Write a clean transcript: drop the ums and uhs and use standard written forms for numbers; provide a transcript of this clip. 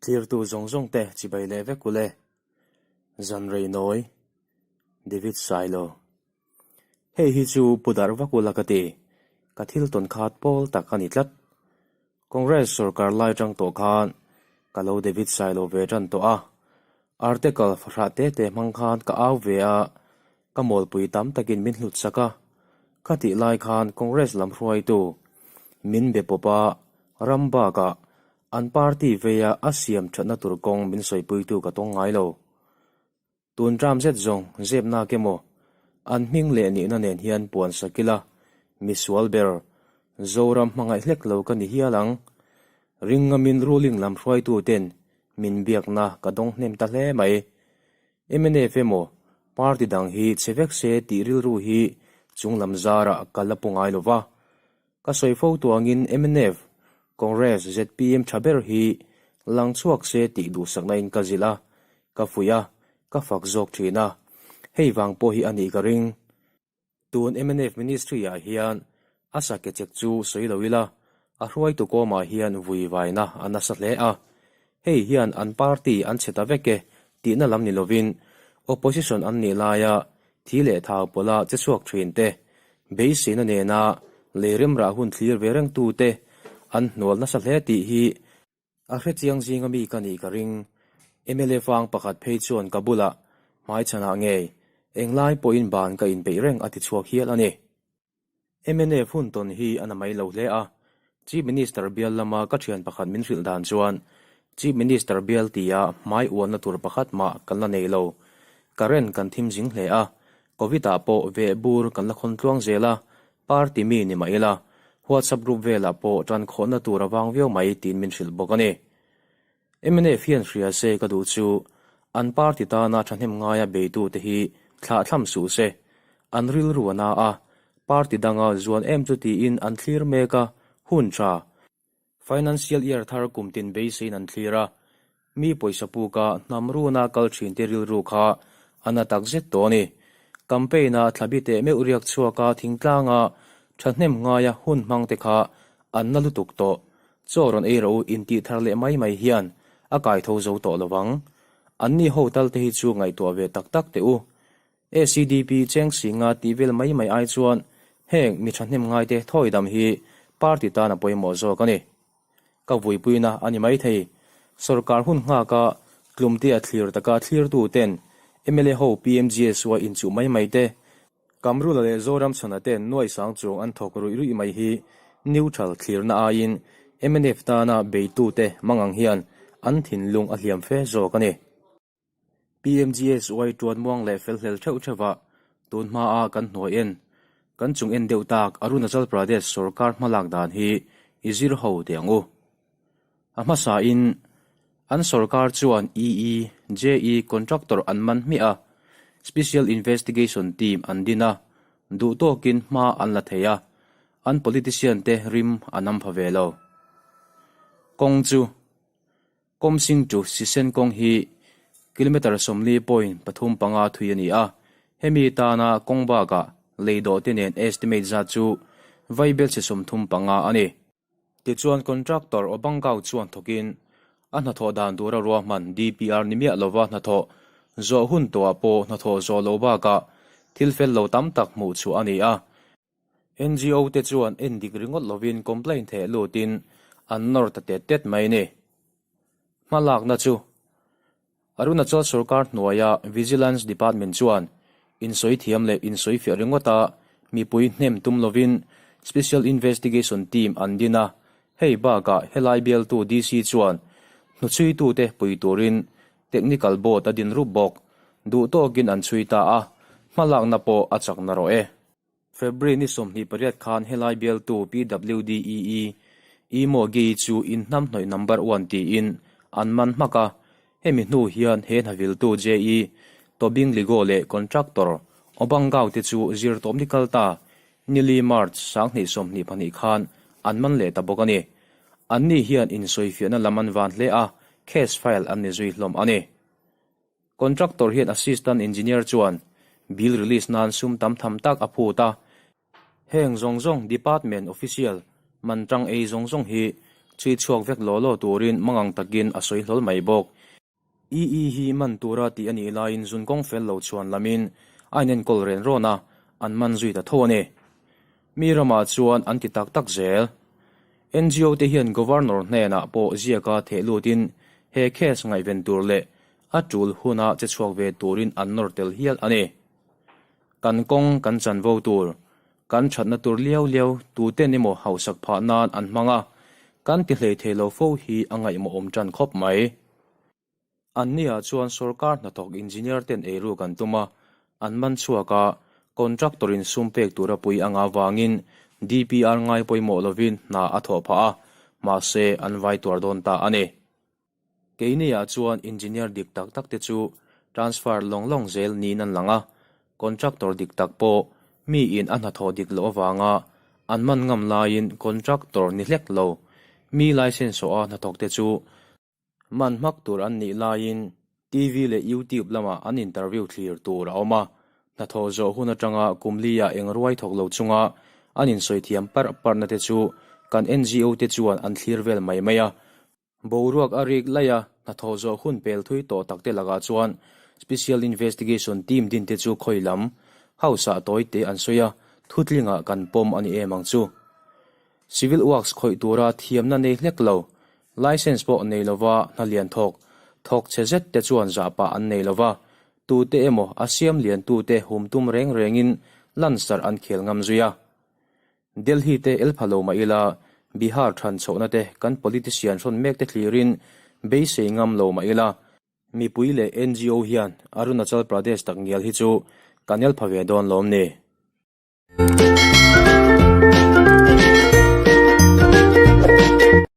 Thlirtu zawng zawng te chibai leh vek ule. Zan rei nawi. David Sailo. Hei hi chu pu darh vak ula ka ti. Ka thil tawn khat pawl tak a ni tlat. Congress sorkar lai tang tawh khan ka lo David Sailo ve tan tawh a. Article fahrah te te hmang khan ka au ve a, ka mawlpui tam takin min hlut sak a. Khatih lai khan Congress lam hruaitu min be pawp a, ram bakah An party veia a siam thatna tur kawng min sawipuitu ka tawng ngai lo. Tun ṭam zet zawng zepnak emaw, an hming leh nihna nen hian puan sak ila, misual ber, Zoram hmangaih hlek lo ka ni hial ang. Ringamin ruling lam hruaitu ten min biakna ka dawng hnem ta hle mai. Mnf emaw, party dang hi chhe vek se tih rilru hi chunglam zarah ka la pu ngai lo va. Ka sawi fo tuangin mnf, Congress, zpm tha ber hi lang chhuak se tih duhsakna in ka zilh a, ka fuih a, ka fak zawk thin a. Hei vang pawh hi a nih ka ring. Tun mnf ministry ah hian a sa ke chek chu sawi lo ila, a hruaitu kawmah hian vui vaina a nasa hle a. Hei hian an party an chhe ta vek e tihna lam ni lovin opposition an nih laia thi leh thau pawla che chhuak thin te, beiseina nena lei remrah hun thlir ve reng tu te an hnual nasa hle tih hi a hrechiang zinga mi ka nih ka ring. Mla fang pakhat phei chuan ka bulah hmaichhanah ngei englai pawhin ban ka inpeih reng a ti chhuak hial a ni. Mnf hun tawn hi a na mai lo hle a, Chief Minister bial lama ka thian pakhat min hrilh dan chuan Chief Minister bial tia hmai ualna tur pakhat mah kan la nei lo. Current kan thim zing hle a, Covid ah pawh veh bur kan la khawn tluang zel a, party mi ni mah ila, WhatsApp group velah pawh tan khawhna tur a vang viau mai tiin min hrilh bawk a ni. Mnf hian hria se ka duh chu an party tana thahnem ngaia beitute hi thlah thlam suh se. An rilru a na a, party danga zuan em chu tiin an thlir mek a, hun tha. Financial year thar kum tin beiseiin an thlir a, mi pawisa puka hnam runa kal thinte rilru kha a na tak zet tawh a ni. Campaign-a thlabi teh meuh riak chhuaka thingtlanga thahnem ngaia hun hmangte kha an na lutuk tawh. Chaw rawn ei rawh u intih thar leh mai mai hian a kai tho zo tawh lo vang. Anni ho tal te hi chu ngaihtuah ve tak tak teh u. ACDP cheng singa tih vel mai mai ai chuan heng mi thahnem ngaite thawi dam hi party tan a pawimawh zawk a ni. Ka vuipuina a ni maithei. Sorkar hun nghaka tlumtea thlir taka thlirtu ten mla ho PMGSY inchuh mai mai te, Kamrula leh Zoramchhana ten nuai sang chuang an thawk ruih ruih mai hi neutral thlirna aiin mnf tana beitute mangang hian an thinlung a hliam fe zawk a ni. PMGSY tuan muang leh fel hlel theuh theuhah tun hmaa kan hnuai en, kan chung en deuh tak Arunachal Pradesh sorkar hmalak dan hi i zir ho teh ang u. A hmasain an sorkar chuan EE, JE contractor an man hmiah a, Special Investigation Team an din a, duh tawkin hma an la thei a, an politician te rim a nam pha ve lo. Kawng chu Kawmsing to Sisen kawng hi kilometre 40.35 thui a ni a, hemi tana kawng bakah lei dawh te nen estimate zat chu vaibelchhe 35 a ni. Tichuan contractor Obangau chuan thawkin a hnathawh dan tura ruahman DPR ni miah lova hnathawh zawh hun tawhah pawh hnathawh zawh lo bakah thil fel lo tam tak hmuh chhuah a ni a. NGO te chuan endik ringawt lovin complaint theh lutin an nawr ta tet tet mai ni. Hmalakna chu Arunachal sorkar hnuaia Vigilance Department chuan insawi thiam leh insawi fiah ringawta mipui hnem tum lovin Special Investigation Team an din a, hei bakah helai bialtu DC chuan hnuchhuitute pui turin Technical Board a din rup bawk. Duh tawkin an chhui ta a, hmalakna pawh a chak narawh e. February ni 28 khan helai bialtu PWDEE Imo Gei chu inhnamhnawih number one tiin an man hmak a, hemi hnu hian he hnaviltu JE Tobing Ligo leh contractor Obangau te chu zirtawp ni kal ta nili March 2022 khan an man leh ta bawk a ni. Anni hian insawifiahna lam an van hle a, case file an ni zui hlawm a ni. Contractor hian Assistant Engineer chuan bill release nan sum tam tham tak a phut a. Heng zawng zawng Department Official man tang ei zawng zawng hi Chhui chhuak vek law law turin mangang takin a sawi hlawl mai bawk. EE hi man tura tih a nih laiin zun kawng fel lo chhuan lamin a inenkawl ren rawn a, an man zui ta tho a ni. Mi ramah chuan an ti tak tak zel. NGO te hian Governor hnenah pawh ziaka theh lutin he case ngaihven tur leh a tul huna che chhuak ve turin an nawr tel hial a ni. Kan kawng kan chanvo tur, kan thatna tur liau liau tuten emaw hausak phah nan an hmang a, kan ti hlei thei lo fo hi a ngaihmawhawm tan khawp mai. Anniah chuan sorkar hnathawk engineer ten eiru kan tum a, an man chhuak a, contractor in sum pek tura pui anga vangin DPR ngai pawimawh lovin hna a thawh phah a, mahse an vai tuar dawn ta a ni. Keiniah chuan engineer dik tak tak te chu transfer lawng lawng zel niin an lang a, contractor dik tak pawh miin a hnathawh dik loh avanga an man ngam laiin contractor ni hlek lo mi license sawha hnathawk te chu Man hmak tur an nih laiin TV leh YouTube lamah an interview thlir tur a awm a, hnathawh zawh hun atanga kum lia eng ruai thawk lo chunga an insawi thiam parh parhna te chu kan NGO te chuan an thlir vel mai mai a. Boruak a rik laih a, hnathawh zawh hun pel thui tawh tak te lakah chuan Special Investigation Team din te chu khawi lam House ah tawi te an sawi a, thutlingah kan pawm a ni em ang chu. Civil Works khawih tura thiamna nei hlek lo, License pawh nei lova hna lian thawk, thawk chhe zet te chuan zahpah an nei lova, tute emaw a siam lian tute hum tum reng rengin lansarh an khel ngam zui a. Delhi te el pha lo mah ila, Bihar than chhohna te kan politician hrawn mek te thlirin beisei ngam lo mah ila, mipui leh NGO hian Arunachal Pradesh tak ngial hi chu kan el pha ve dawn lawm ni.